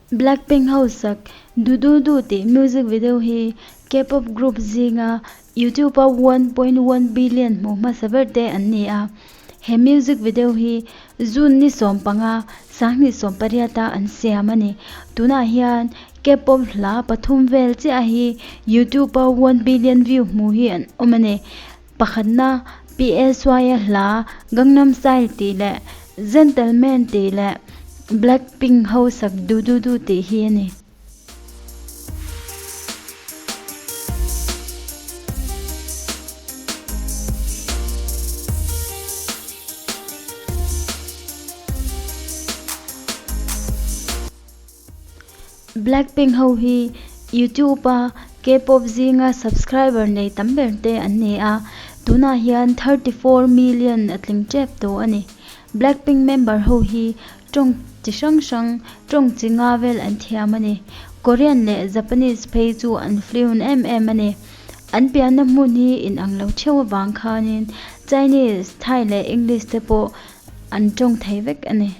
Blackpink ho sak Dududu tih music video hi K-pop group zinga YouTube a 1.1 billion hmu hmasa ber te an ni a. He music video hi June ni 15, 2018 a an siam a ni. Tunah hian K-pop hla pathum vel chiah hi YouTube a 1 billion view hmu hi an awm a ni. Pakhatna PSY a hla Gangnam Style tih leh Gentleman tih leh Blackpink ho sak Dududu tih hi a ni. Blackpink ho hi YouTube a K-pop zinga subscriber nei tam ber te an ni a, tunah hian 34 million a tling tep tawh a ni. Blackpink member ho hi tawng chi hrang hrang, tawng chi nga vel an thiam a ni. Korean leh Japanese phei chu an fluent em em a ni. An pianna hmun hi inang lo theuh avang khanin Chinese, Thai leh English te pawh an tawng thei vek a ni.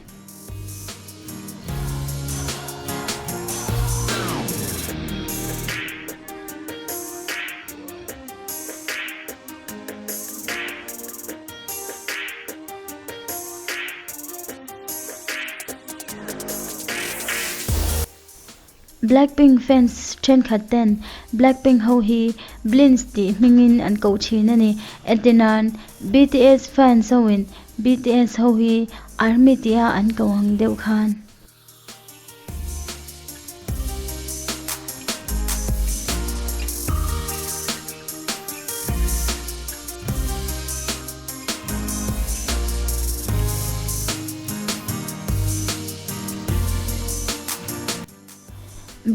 Blackpink fans thenkhat ten Blackpink ho hi Blinks tih hmingin an koh thin a ni. Entirnan, BTS fans hoin BTS ho hi Army tia an koh ang deuh khan.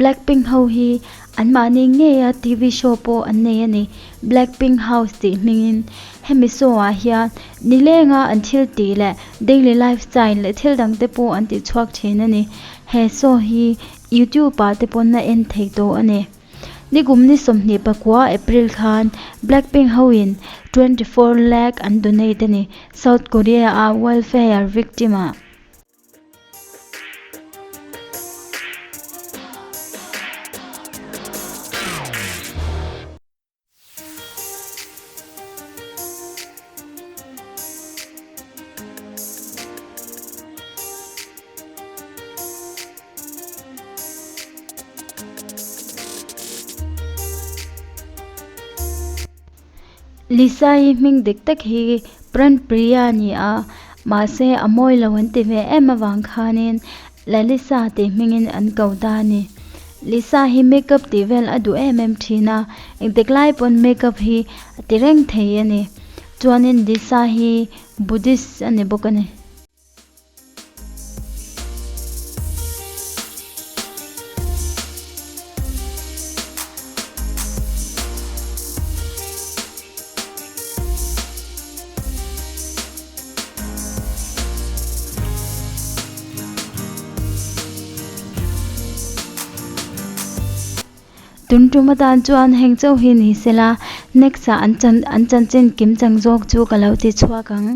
Blackpink ho hi anmahni ngeia TV show pawh an nei a ni. Blackpink House tih hmingin hemi show ah hian nilenga an thil tih leh daily lifestyle leh thil dang te pawh an tih chhuak thin a ni. He show hi YouTube ah te pawn a en thei tawh a ni. Nikum ni 29 April khan Blackpink hoin 24 lakh an donate a ni South Korea a welfare victim ah. Lisa hi hming dik tak hi Pranpriya a ni a, mahse a mawi lo an ti ve em avang khanin Lalisa tih hmingin an ko ta a ni. Lisa hi makeup tih vel a duh em em thin a, engtik lai pawn makeup hi a ti reng thei a ni. Chuanin Lisa hi Buddhist a ni bawk a ni. Tun tum atan chuan heng chauh hi ni sela next ah an chan an chanchin kim chang zawk chu ka lo ti chhuak ang.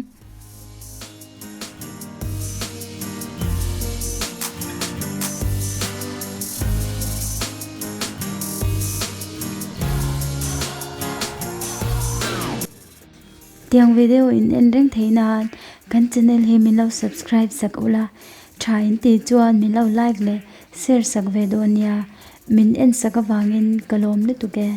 Tiang video in en reng theih nan kan channel hi min lo subscribe sak ula tha in tih chuan min lo like leh share sak ve dawn nia min en sak avangin ka lawm lutuk e.